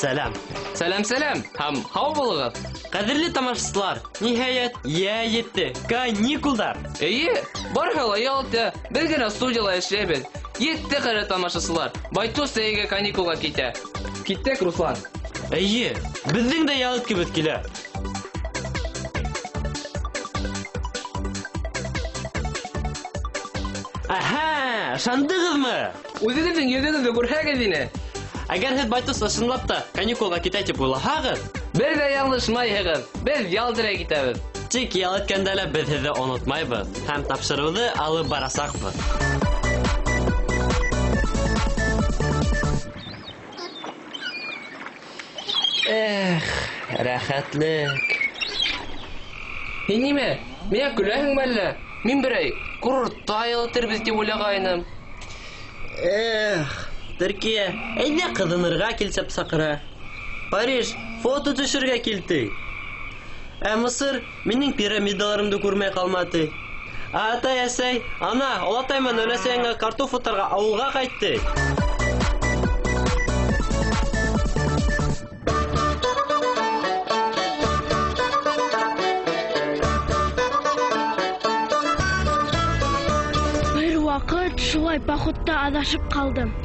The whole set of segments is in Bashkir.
Сәләм. Сәләм, сәләм һәм һау булығыҙ. Ҡәҙерле тамашасылар, ниһайәт, йәй етте. Каникулдар. Эйе, барыһы ла ял итә, беҙ генә студияла эшләйбеҙ. Етте, ҡәҙерле тамашасылар. Байтус йәйге каникулға китә. Киттек, Руслан. Эйе, беҙҙең дә ял иткебеҙ килә. Әһә, ышандығыҙмы? Үҙегеҙҙең йөҙөгөҙҙө күрһәгеҙ ине. Әгәр һеҙ Байтус ысынлап та каникулға китә тип уйлаһағыҙ, Бер ҙә яңылышмайһығыҙ. Беҙ ял итергә китәбеҙ. Тик ял иткәндә лә беҙ һеҙҙе онотмайбыҙ һәм тапшырыуҙы алып барасаҡбыҙ. Эх, рәхәтлек. Һин нимә? Миңә көләһеңме әллә? Мин берәй курортта ял итербеҙ тип уйлағайным. Эх, Төркиә, әйҙә ҡыҙынырға килсәп саҡыра. Париж, фото төшөргә килте. Ә Мысыр минең пирамидаларымды күрмәй ҡалматы. Ә атай, әсәй, ана, олатай менән өләсәйеңә картоф утарға ауылға ҡайтты. Бер ваҡыт шулай походта аҙашып ҡалдым.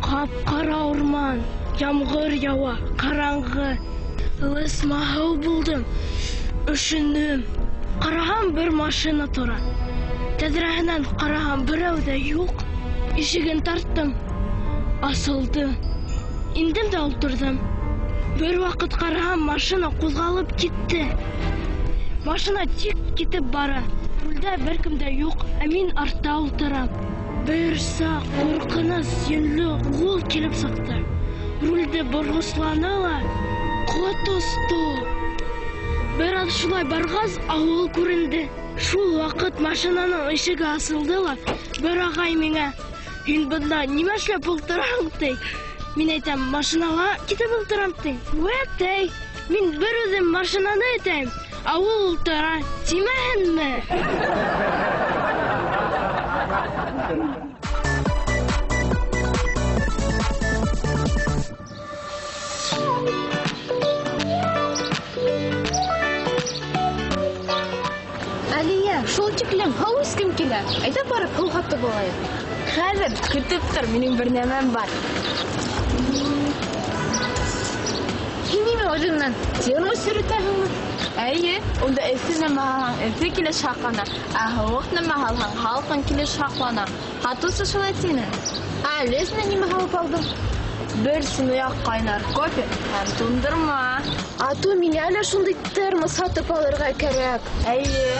Ҡап-ҡара урман, ямғыр яуа, ҡараңғы. Лысма һыу булдым, өшөндөм. Ҡараһам, бер машина тора. Тәҙрәһенән ҡараһам, берәү ҙә юҡ. Ишеген тарттым, асылды. Индем дә ултырҙым. Бер ваҡыт ҡараһам, машина ҡуҙғалып китте. Машина тик китеп бара. Рулдә бер кем дә юҡ, ә мин артта ултырам. Бер саҡ ҡурҡыныс йөнлө ҡул килеп сыҡты. Рулде борғосланы ла, ҡот осто. Бер аҙ шулай барғас, ауыл күренде. Шул ваҡыт машинаның ишеге асылды ла, бер ағай миңә: Һин бында нимә эшләп ултыраһың, ти. Мин әйтәм, машинала китеп ултырам, ти. Вәт, ти. Мин бер үҙем машинаны этәм, ә ул ултыра, тимәһенме? Әлиә, шул тиклем һыу эскем килә. Әйҙә барып һыу һатып алайыҡ. Хәҙер көтөп тор, минең бер нәмәм бар. Һин нимә үҙең менән термос йөрөтәһеңме? Эйе, унда эҫе нәмә һалһаң, эҫе килеш һаҡлана, ә һыуыҡ нәмә һалһаң, һалҡын килеш һаҡлана. Һатыусы шулай тине. Ә әле нимә һалып алдың? Бер сыныяҡ ҡайнар кофе һәм туңдырма. А то миңә лә шундай термос һатып алырға кәрәк. Эйе.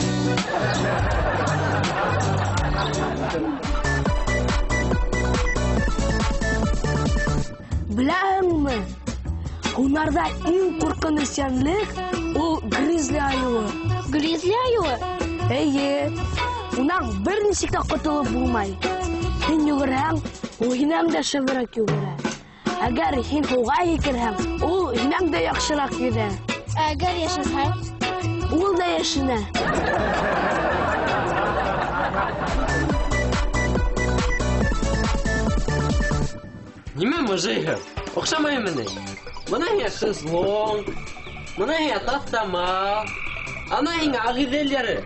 Беләһеңме? Һунарҙа иң ҡурҡыныс йәнлек ул гризли айыуы. Гризли айыуы? Эйе. Унан бер нисек тә ҡотолоп булмай. Һин йүгерһәң, ул һинән дә шәберәк йүгерә. Әгәр һин һыуға һикерһәң, ул һинән дә яҡшыраҡ йөҙә. Әгәр йәшенһәң? Ул да йәшенә. Нимә мыжыйһың? Оҡшамаймы ни? Бына һиңә шезлонг, бына һиңә таҫтамал, ана һиңә Ағиҙел яры.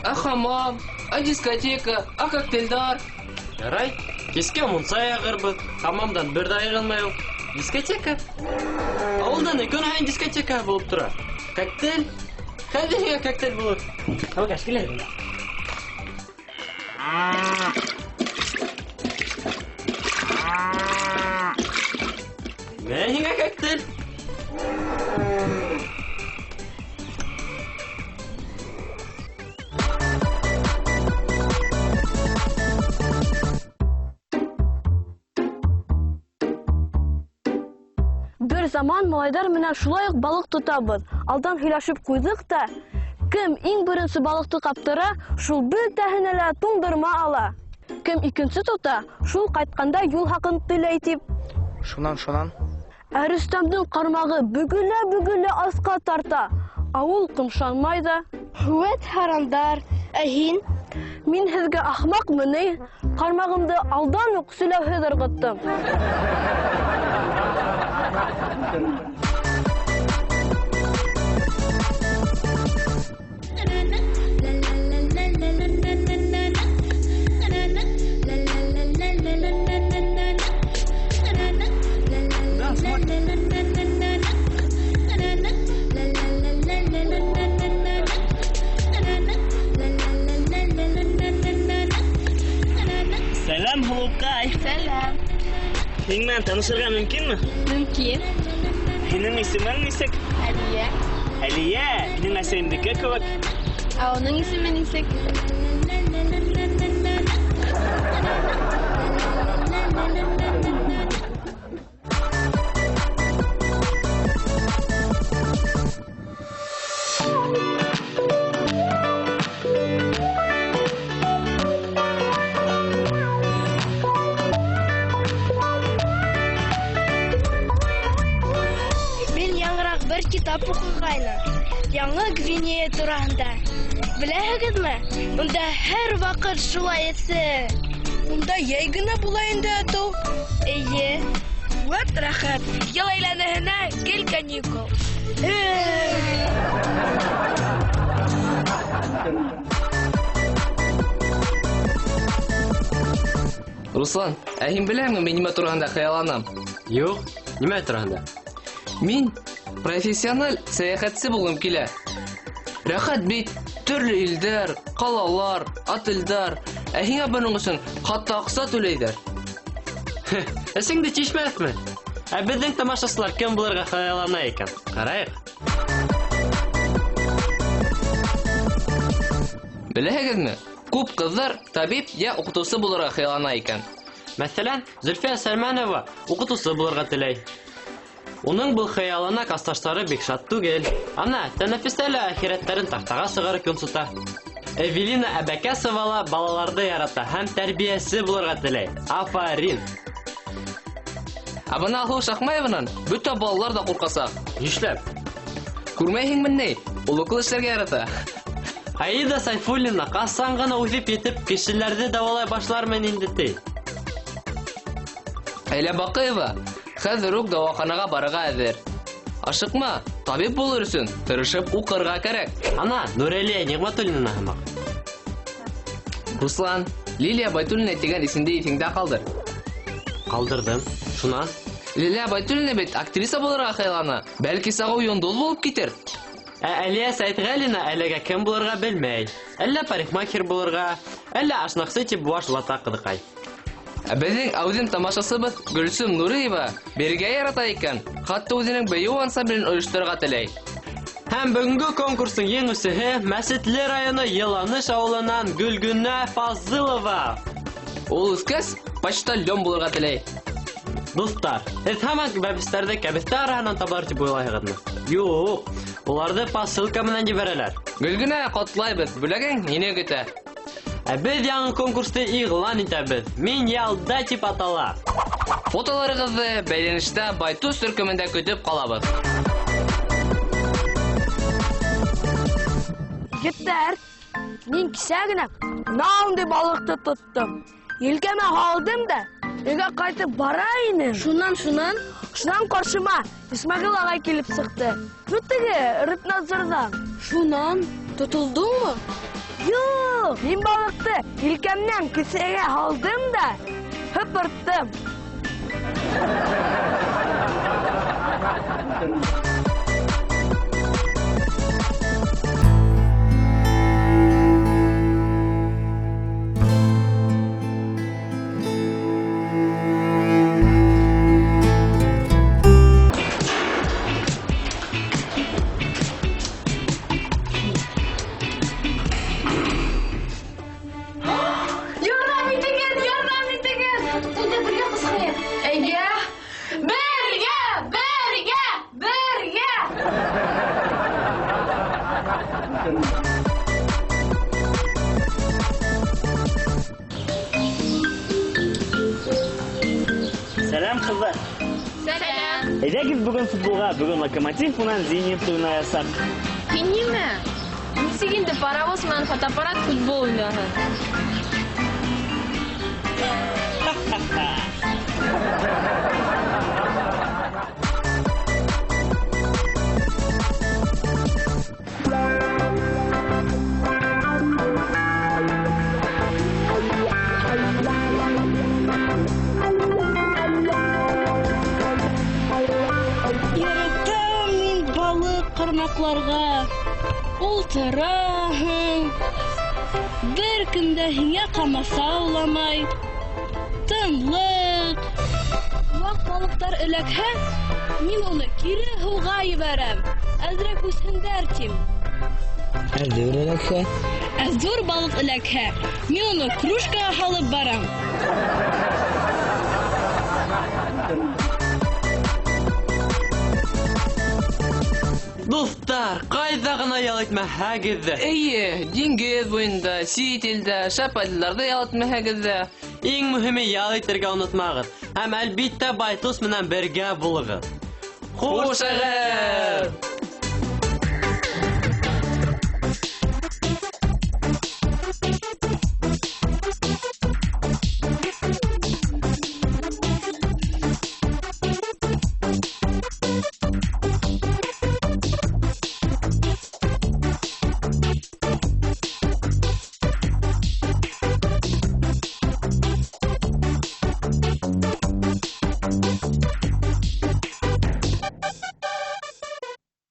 Ә хамам, ә дискотека, ә коктейлдар. Ярай, кискә мунса яғырбыҙ, хамамдан бер ҙә айырылмай ул. Дискотека. Ауылда ни көн һайын дискотека булып тора. Коктейль. Хәҙер һиңә коктейль булыр. Һәүкәш, кил әле. Мә һиңә коктейль. Бер заман малайҙар менән шулай уҡ балыҡ тотабыҙ. Алдан һөйләшеп ҡуйҙыҡ та, кем иң беренсе балыҡты ҡаптыра, шул бөтәһенә лә туңдырма ала. Кем икенсе тота, шул ҡайтҡанда юл хаҡын түләй тип. Шунан, шунан. Ә Рөстәмдең ҡармағы бөгөлә-бөгөлә аҫҡа тарта. Ә ул ҡымшанмай ҙа. Вәт һарандар, ә һин? Мин һеҙгә ахмаҡмы ни? Ҡармағымды алдан уҡ селәүһеҙ ырғыттым. Сәләм, һылыуҡай. Сәләм. Һинең менән танышырға мөмкинме? Мөмкин. Һинең исемең нисек? Әлиә. Әлиә, минең әсәйемдеке кеүек. Ә уның исеме нисек? Мин яңыраҡ бер китап уҡығайным. Яңы Гвинея тураһында. Беләһегеҙме? Унда һәр ваҡыт шулай эҫе. Унда йәй генә була инде атыу. Эйе. Вәт рәхәт. Йыл әйләнәһенә гел каникул. Руслан, ә һин беләһеңме, мин нимә тураһында хыялланам? Юҡ, нимә тураһында? Мин профессиональ сәйәхәтсе булғым килә. Рәхәт бит, төрлө илдәр, ҡалалар, отелдәр. Ә һиңә бының өсөн хатта аҡса түләйҙәр. Эсеңде тишмәҫме? Ә беҙҙең тамашасылар кем булырға хыяллана икән? Ҡарайыҡ. Беләһегеҙме? Күп ҡыҙҙар табип йә уҡытыусы булырға хыяллана икән. Мәҫәлән, Зөлфиә Сәлмәнова уҡытыусы булырға теләй. Уның был хыялына класташтары бик шат түгел. Ана, тәнәфестә лә әхирәттәрен таҡтаға сығарып йонсота. Эвелина Әбәкәсова ла балаларҙы ярата һәм тәрбиәсе булырға теләй. Афарин! Ә бына Алһыу Шахмаеванан бөтә балалар ҙа ҡурҡасаҡ. Нишләп? Күрмәйһеңме ни? Ул уҡыл эшләргә ярата. Аида Сайфуллина ҡасан ғына үҫеп етеп кешеләрҙе дауалай башлармын инде ти. Әйлә Баҡыева хәҙер үк дауаханаға барырға әҙер. Ашыҡма, табип булыр өсөн тырышып уҡырға кәрәк. Ана, Нурәлиә Ниғмәтуллина һымаҡ. Руслан, Лилия Байтуллина тигән исемде иҫеңдә ҡалдыр. Ҡалдырҙым. Шунан? Лилия Байтуллина бит актриса булырға хыяллана. Бәлки сағыу йондоҙ булып китер. Ә Әлиә Сәйетғәлина әлегә кем булырға белмәй. Әллә парикмахер булырға, әллә ашнаҡсы тип баш вата ҡыҙыҡай. Ә беҙҙең әүҙем тамашасыбыҙ Гөлсөм Нуриева бергә ярата икән. Хатта үҙенең бейеү ансамблен ойошторорға теләй. Һәм бөгөнгө конкурстың еңеүсеһе Мәсетле районы Йыланыш ауылынан Гөлгөнә Фазылова. Ул үҫкәс почтальон булырға теләй. Дуҫтар, һеҙ һаман бәпестәрҙе кәбеҫтә араһынан табалар тип уйлайһығыҙмы? Юҡ, уларҙы посылка менән ебәрәләр. Гөлгөнә, ҡотлайбыҙ, бүләгең һине көтә. Ә беҙ яңы конкурсты иғлан итәбеҙ. Мин ялда тип атала. Фотоларығыҙҙы бәйләнештә Байтус төркөмөндә көтөп ҡалабыҙ. Егеттәр, мин кисә генә мынандай балыҡты тоттом. Елкәмә һалдым да, өйгә ҡайтып бара инем. Шунан, шунан? Шунан ҡаршыма Исмәғил ағай килеп сыҡты. Ну теге, Рыбнадзорҙан. Шунан? Тотолдоңмо? Юҡ, мин балыҡты елкәмдән кеҫәгә һалдым да, һыпырттым. Ярҙам итегеҙ, ярҙам итегеҙ! Әйҙә бергә ҡысҡырайыҡ. Әйҙә. Бергә, бергә, бергә! Сәләм, ҡыҙҙар. Сәләм. Әйҙәгеҙ бөгөн футболға, бөгөн Локомотив менән Зенит уйнаясаҡ. Һин нимә? Нисек инде паровоз менән фотоаппарат футбол уйнаһын? ҡармаҡларға. Ултыраһың. Бер кем дә һиңә ҡамасауламай. Тынлыҡ. Ваҡ балыҡтар эләкһә, мин уны кире һыуға ебәрәм. Әҙерәк үҫһендәр тим. Ә ҙур эләкһә? Ә ҙур балыҡ эләкһә, мин уны кружкаға һалып барам. Дуҫтар, ҡайҙа ғына ял итмәһәгеҙ ҙә. Эйе, диңгеҙ буйында, сит илдә, шәп отелдәрҙә ял итмәһәгеҙ ҙә. Иң мөһиме ял итергә онотмағыҙ. Һәм әлбиттә Байтус менән бергә булығыҙ. Хушығыҙ!